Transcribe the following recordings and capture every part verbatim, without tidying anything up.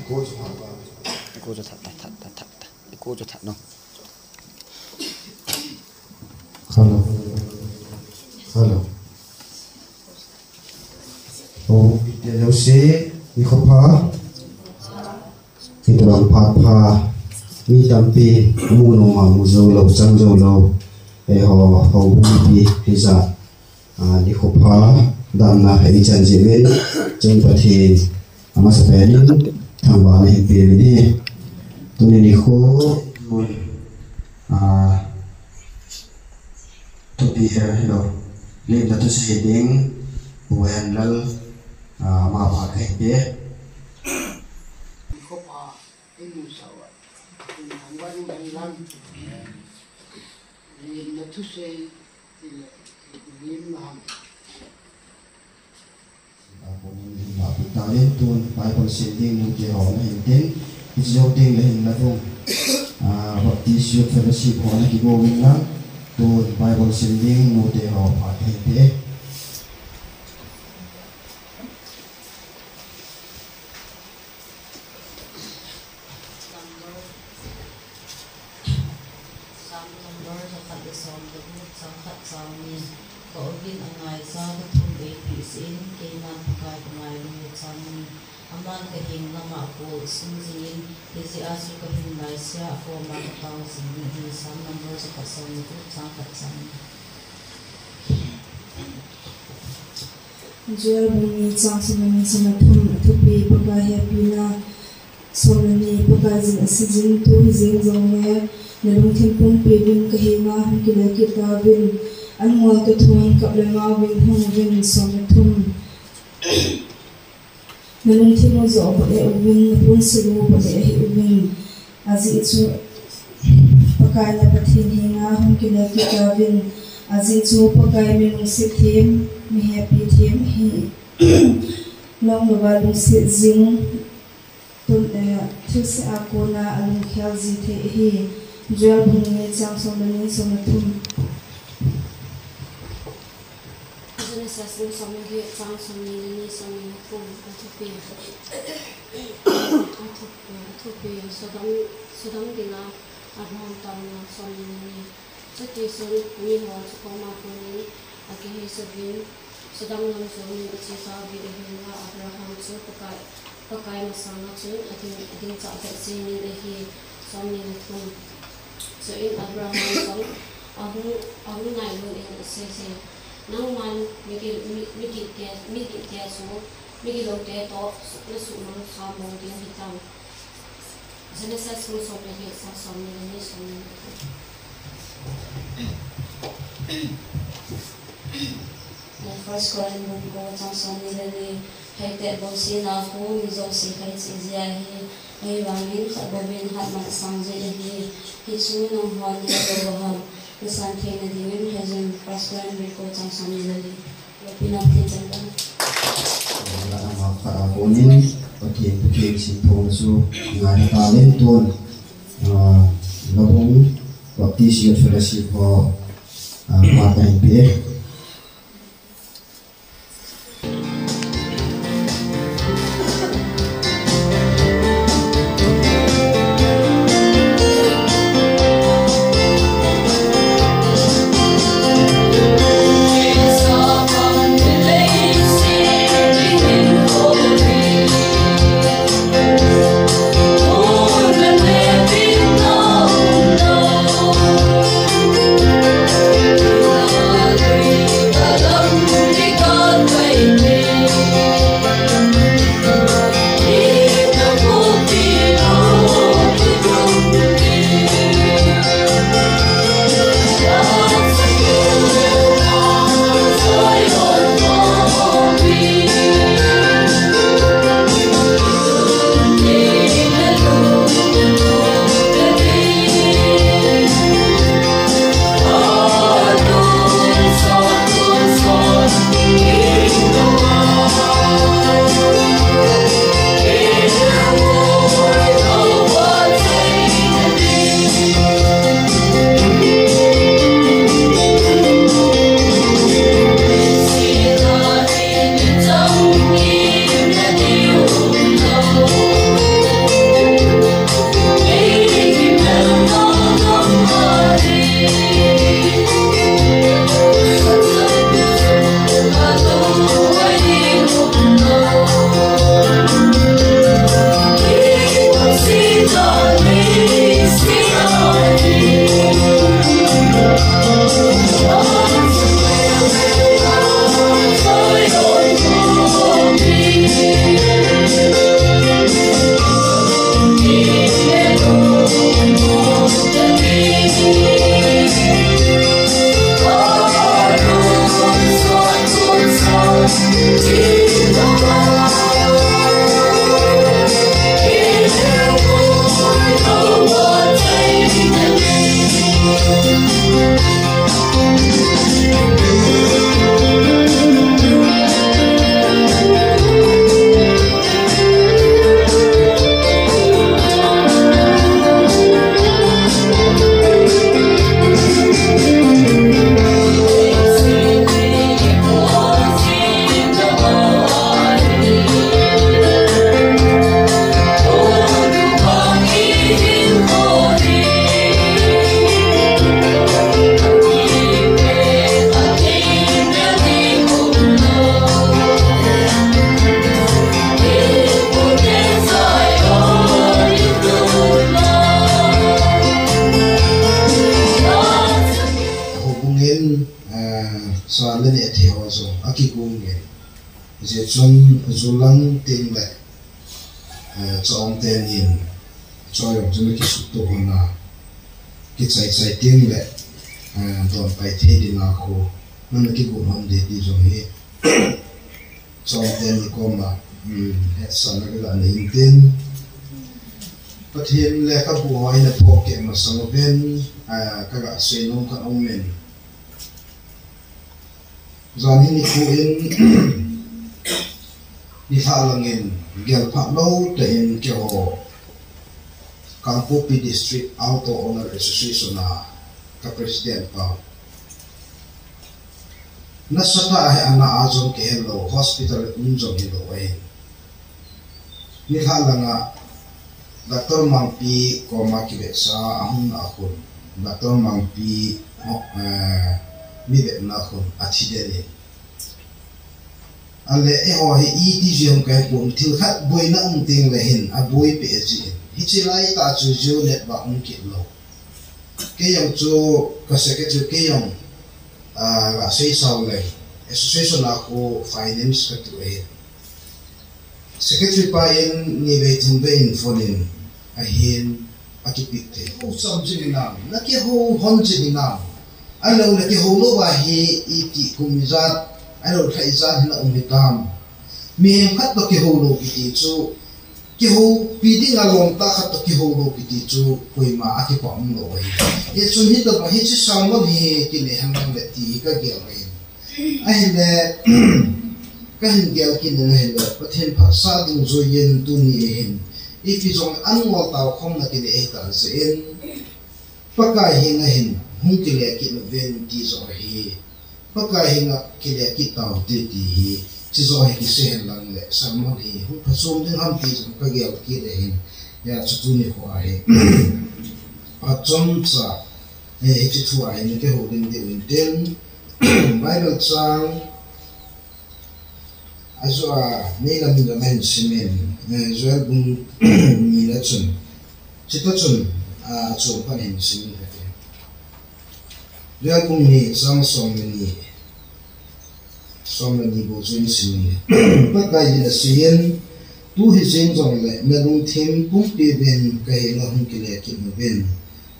Iko chu that, that, that, that, that, that. Iko chu that, no. Hello. Hello. Oh, ite jouse, nikho pha. Kituang phat pha. Mi tampi, mu nom a mu jou lou, chang jou lou. Eiho, houbung pi, hijat. Ah, nikho pha, damna, hei chan jeh uvin, chun Pathen, amasapen in, thangvahna hin pe uvin ahi. Tuni nikho, ah, thupi he, hello. Lemna thusei ding, Pu Henlal, ah, ama pha kahin pe. Nikho pha, in mu sao a. In thangvah in lang. Lemna thusei, Aponin hin la pi talin tun Bible sim ding nute ho nahin tin, hiche jou ding le hin la vung. Ah, Baptist Youth Fellowship ho nakigo uvin lang, tun Bible sim ding nute ho pha kahin pe. Number, Psalm number jakhat le som le gup, chang khat, chang ni. Ka-omvin angaija, kathum eipeh jeh in, keiman Pakai kangailu chang ni. Aman kahin lama kol sung jingin, hijeh a chu kahin ngaisea, akoma katao jing ding ahi. Psalm number jakhat som le gup, chang khat, chang ni. Joel bung ni chang som le ni, som le thum, athupi Pakai hepina. Som le ni, Pakai jin asei jin, tu hijeng jongle, nalungthim pumpi uvin kahenga hung kile kit tauvin, anmol toh thon kap le ngau vin hung uvin, som le thum. Nalungthim u joh pha e uvin, naponsil u pha e ahi uvin. Ajeh chu Pakai na Pathen henga hung kile kit tauvin. Ajeh chu Pakai mi lungset them, mi hepi them ahi. Lunglut a lungset jing, tun, eh, thilse a kona alungkhel ji thei ahi. Joel bung ni chang som le ni, som le thum. Genesis bung som le get, chang somni le ni, somni le thum, athupi. Athupi, athupi, Sodom, Sodom dinga Abraham taona, somni le ni. Chuti chun miho chu koma konin akiheisah uvin, Sodom lam chu min ache tauvin ahinla Abraham chu Pakai, Pakai masanga chun ading, ading chah vet jengin ahi, somni le thum. Chuin Abraham jong ahung, ahung nailun in aseiye, nangman migil, mi, migil te, migil te chu, migilote toh, su, nasuhmang kha mong ding hitam. Genesis bung som le get, chang somni le ni, somni le thum. First Corinth bung ko, chang somni le li, Haitetbou sina khu mi jouse khaiche jeh ahi, ahivangin khat bouvin hatman asang jin ahi, hichu nanghon nahet lou ham, nasan theina dingin Hezron, First Corinth bung ko, chang somni le li. Loupina Pathen chang tan. Ama khat a konin, Pathen, Pathen simthou chu ngai tauvin tun, ah, Labung Baptist Youth Fellowship ho, ah, pha kahin pe. Houbung in, eh, cha le neh thei ho jong akigong in. Hijeh chun, ju lang teng le, eh, cha-ong tenin, cha jong chun akisutto hon a, kichai chai teng le, eh, donpai thei ding a khu, nana kigong hon ding ti jong hi, cha-ong teni koma, um, hetsahna kaga nei in tin. Pathen lekhabu ho ina phoh keh masang uvin, ah, kaga seinom khat um in. Jan hi nikho in, nilhah lang in, gel phat lou tah in keiho Kangpokpi District Auto Owner Association a ka President pa. Nasatah a hi ana a jong kihe lou, hospital um jong hilou ahi. Nilhah langa Doctor Mangpi koma kivetsah a ahung na a khun, Doctor Mangpi ho, eh, mi vetna khun athi den in. Ale eiho hi iti jong kahe pon, thil khat boina um teng le hin aboi peh jin. Hiche lai tah chu ju net ba um kit lou. Kei jong chu ka secretary, kei jong, ah, ka sei sao le association a khu finance ka tu e. Secretary pa in ni vei thum vei in phone in ahin akipick thei. Ho cham jing hinam, na kihou hon jing hinam. Ahilou le kihou lou va hi iti kum ijat, ahilou lha ijat hin a um hitam. Mihem khat toh kihou lou kiti chu, kihoupi ding a lom tah khat toh kihou lou kiti chu, koima a kipah um lou ahi. Hichun hitobang hiche sermon hi kinei hen lang le ti hi ka gel ahi. Ahile, ka hin gel kit in ahile, Pathen phatsah dungjuiyin tuni hin, ipi jong an ngol tao khom na kinei ahi tah jeh in, Pakai henga hin hung kile kit uvin ti jong ahi. Pakai henga kile kit tao hite ti hi, hiche jong hi kisei hen lang le, sermon hi hung phachom ding ham ti jong ka gel kit ahin, hijeh chun tuni kho ahi. Achom cha, eh, hiche thu a hin kihoulim diu hin tin, Bible chang, Ajeh a, neilam in jong ahin simin, eh, Joel bung ni na chun. Chuti chun, ah, achom khat hin simin kati. Joel bung ni chang som le ni. Som le ni bou chu hin simin. Pakai in aseiyin, tu hi jeng jongle, nalungthim pumpi uvin kahenga hung kile kit uvin.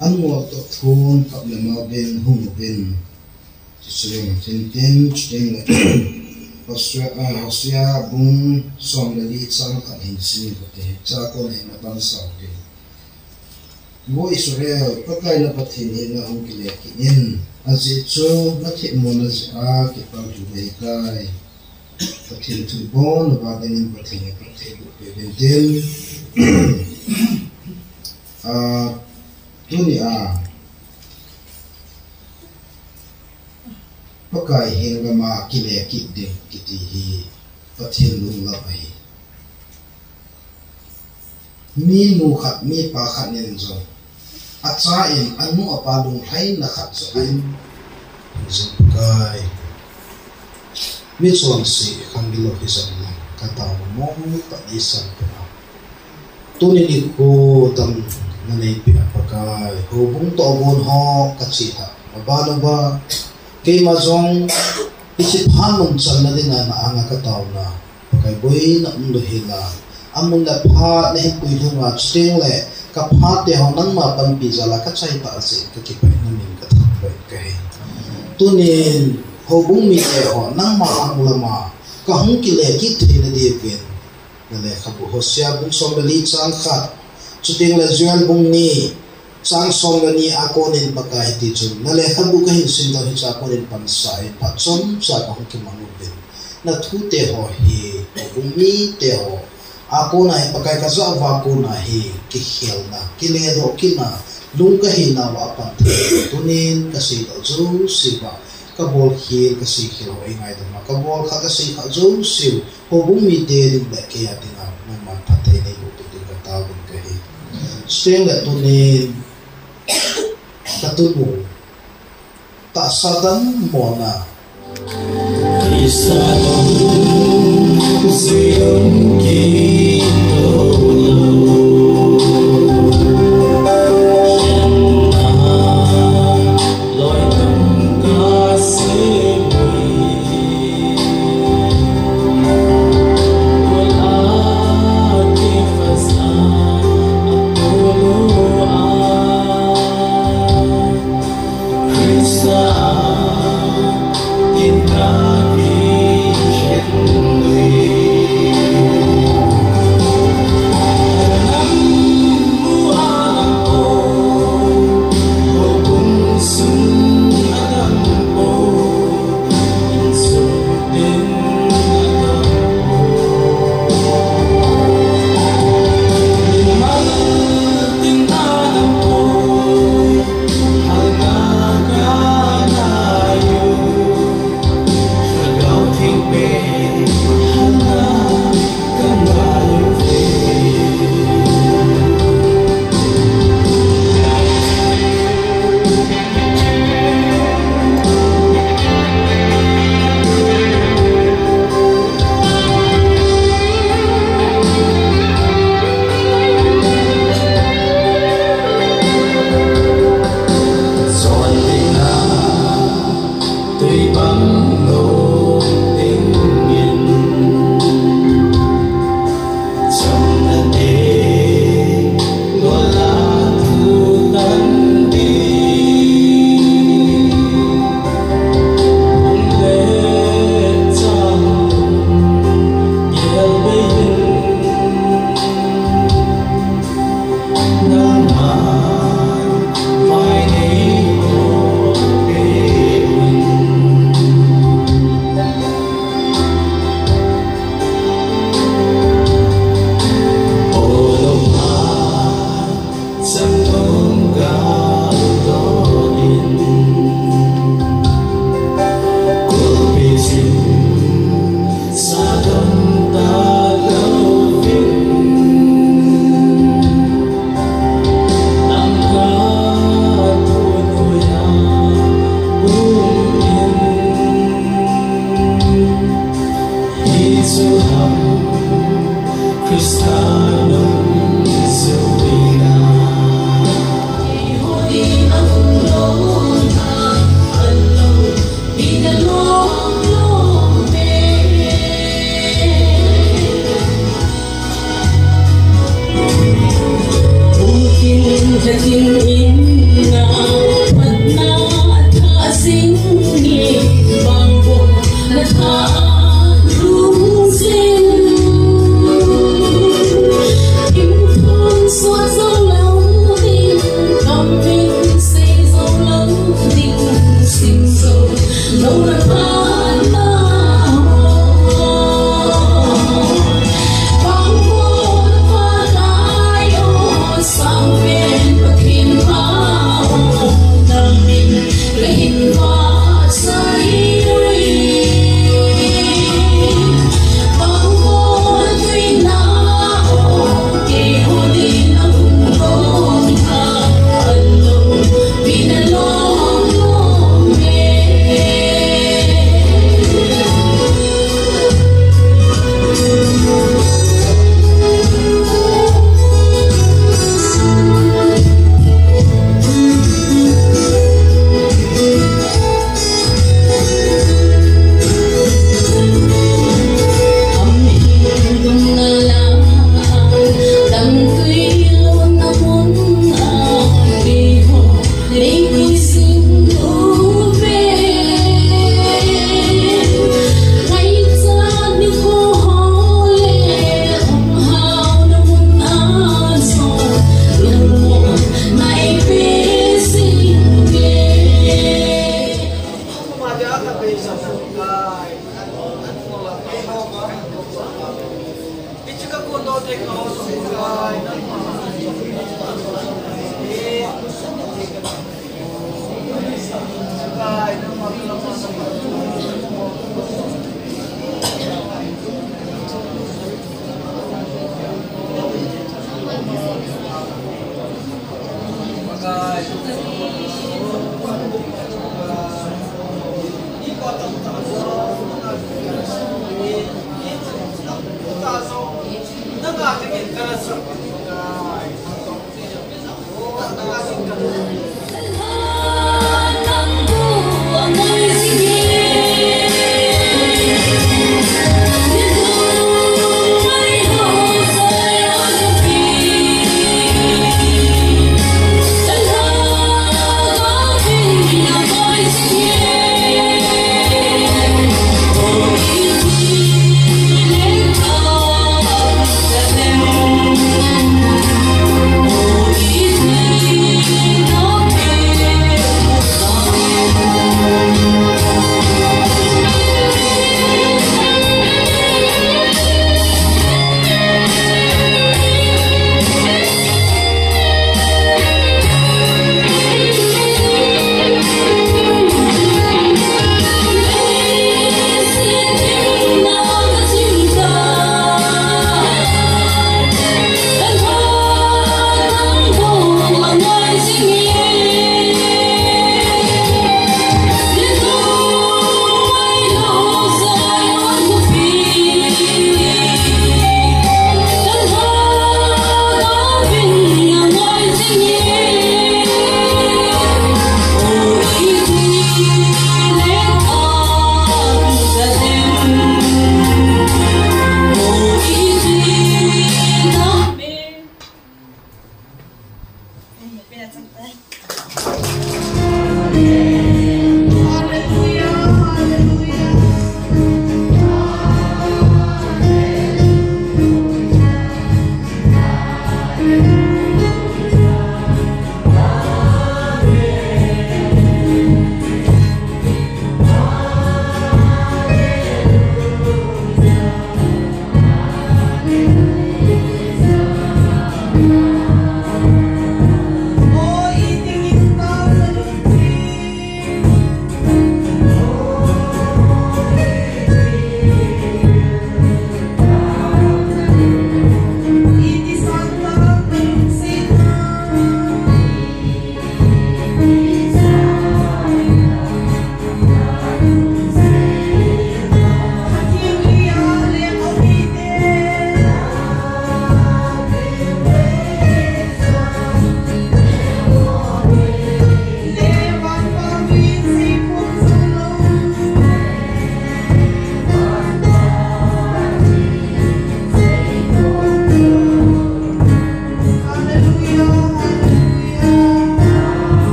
An ngol toh thon kap le ma uvin hung uvin. Chuti jong tin tin, chuti le, Hosea, ah, Hosea bung som le li chang khat hin sim kate, chua kona hin apan sao te. Vo Israel, Pakai na Pathen henga hung kile kit in, ajeh chu nathemmona jeh a kipah lheh nahitai. Pathen thu ibol nau va dingin Pathen in phatthei boh peh uvin tin. Ah, tuni a, Pakai henglama kile kit ding kiti hi Pathen lunglam ahi. Minu khat, mipa khat in jong, acha in, anu apa lunglhaina khat jong ahin, jing Pakai. Mi chonse khangilou hijong le, kataona mong tah in san peh a. Tuni nikho damna neipeh a Pakai, houbung tohgon ho kache a, aban uva, keima jong hiche phat mun channa dinga na anga kataona, Pakai boina umlou hel a, amun le phat nahin pui lhung a, chuteng le kaphat teho nangma panpi jal a kachai tah jeh in kakipah in namin kathangvah in kahe. Tunin houbung mite ho nangma anglama kahung kile kit theina diuvin. Na lekhabu Hosea bung som le li chang khat, chuteng le Joel bung ni chang som le ni a konin Pakai hiti chun, na lekhabu kahin simdoh hiche a konin pansa in phat chomcha kahung kimang uvin. Na thute ho hi, houbung mite ho a kona hi Pakai kajah uva kona hi kikhelna, kiledoh kitna, lung kahinau a apan thei. Tunin kaseidoh jouse uva, kabol khel, kasei khel ho eingaidam a, kabol kha, kasei kha jouse u, houbung mite ding le kei a dinga nangman phatthei neiboh peh ding kataovin kahi. Chuteng le tunin katunu tahsa dammona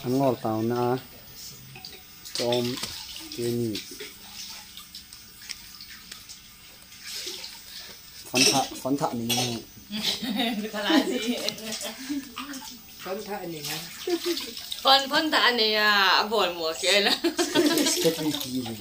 An ngol tauna tom teni. Khon tha, khon tha ni. Kala ji. Khon tha ni ha. Khon, khon tha ni a, a bol mo ke la. Step ni ki ni.